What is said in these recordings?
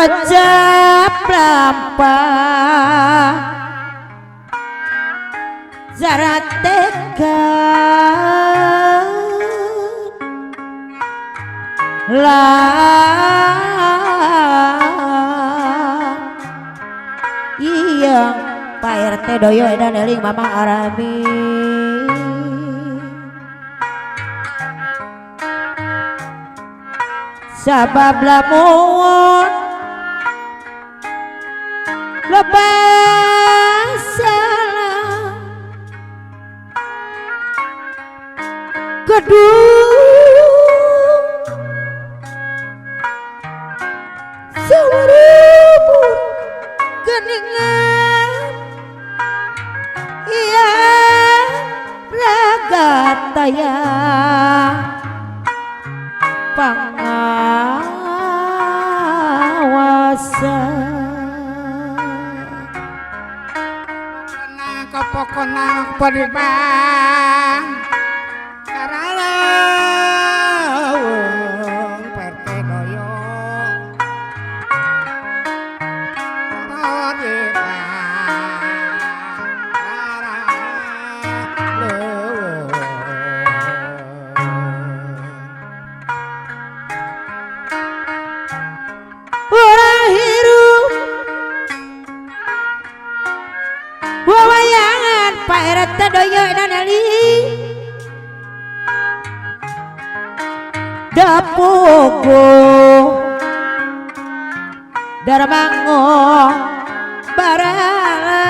Ucap lampah zarateka lah iya Pak RT doyo edan eling Mama Arami sabab lamun lepas salah gedung sawarubur geningan iya ragataya pangawasan Pokona peribang karalawung perte doyo Urang hirup wawayangan Pak RT doyo dan Ali dapuku darmango barala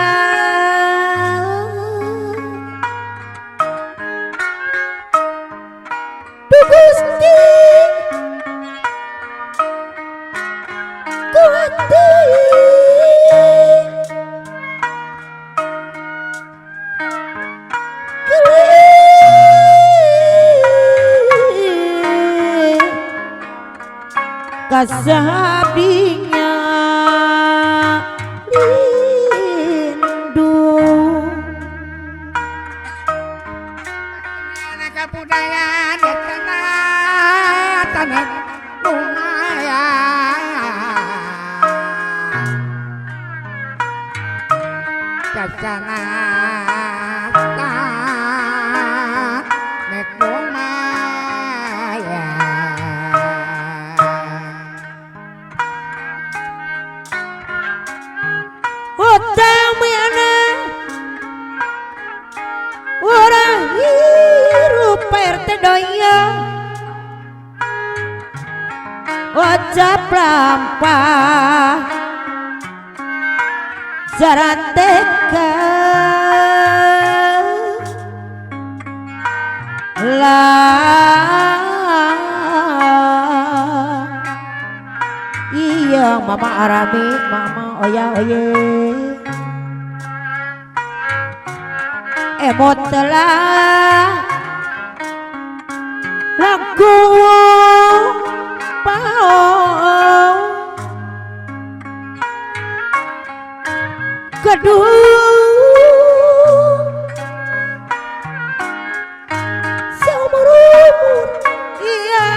Duh Gusti kuati kasabinya lindu kebudayaan tanah lumayan cacana utamina urang hirup RT doyo ucap lampah zarateka lah iya Mama Arami Mama oya oye emot telah lagu pao kedung seumur umur iya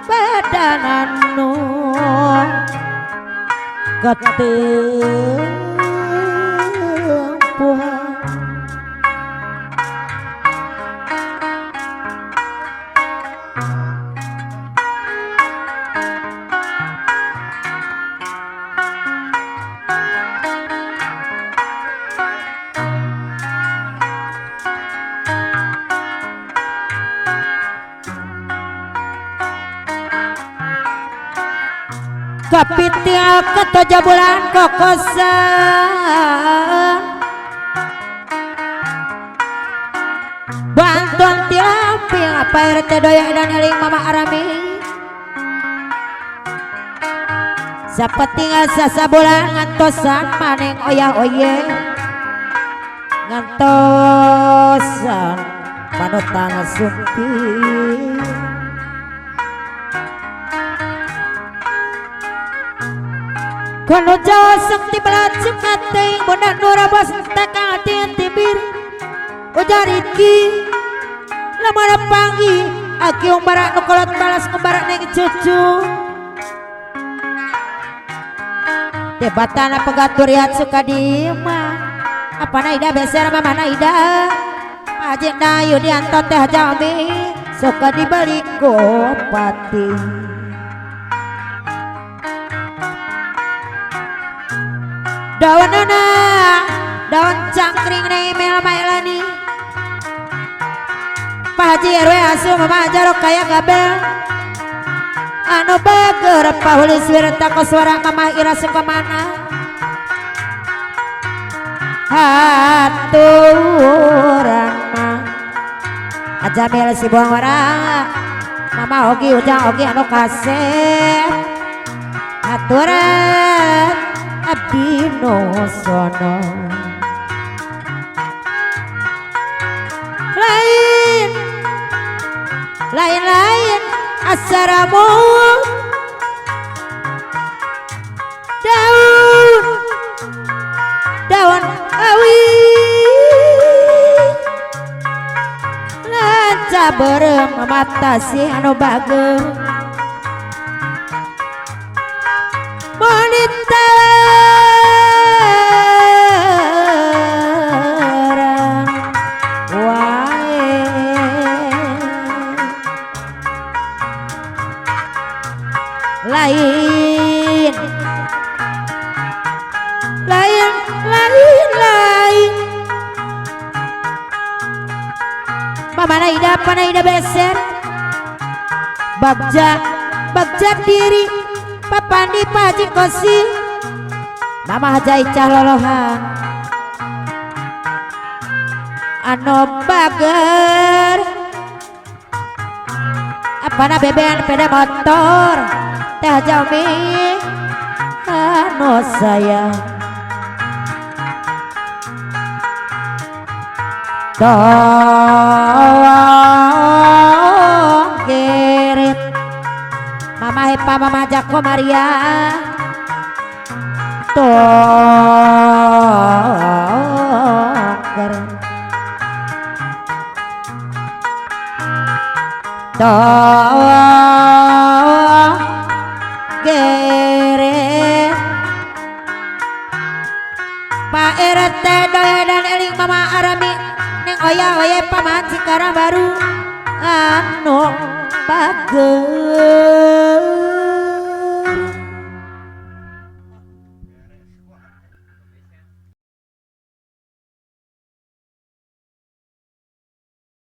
badan anu ketempuhan kapitil ketoja bulan kokosan bantuan tilamping apa RT doya dan eling Mama Arami sapetinggal sasabulan ngantosan maneng oya oye ngantosan panutan sumpi kono Jawa sakti belacem ating bunda nura bos tekang tibir ujariki lamara panggi Aki umbara nu kolot balas ngumbara neng cucu. Debatana pegaturian Sukadima. Apa naida beser mama naida. Haji Dayu dianto teh jami suka dibeli gopati. Daun nana, daun cangkring neng Mel Mailani. Pak Haji RW asu mama jarok kaya gabel. Anu bager pahulis wirta koswara mama ira sukamana. Haturan mah ajamil si buang wara mama ogi ujang ogi anu kasep haturan abdi nu sono lain lain lain asaramu daun daun awi lanca berem mata si anu bager monitoran wae lain lain lain lain mama naida panaida beser bagja bagja diri papandi paji kosi mama haja icah lolohan anu bager apana bebean peda motor teh jami anu sayang tolong kirim mama hepa mama Jako Maria tolong kirim tolong kirim Pak RT doya dan eling mama Arami neng oya oya paman Cikarang baru anu bager.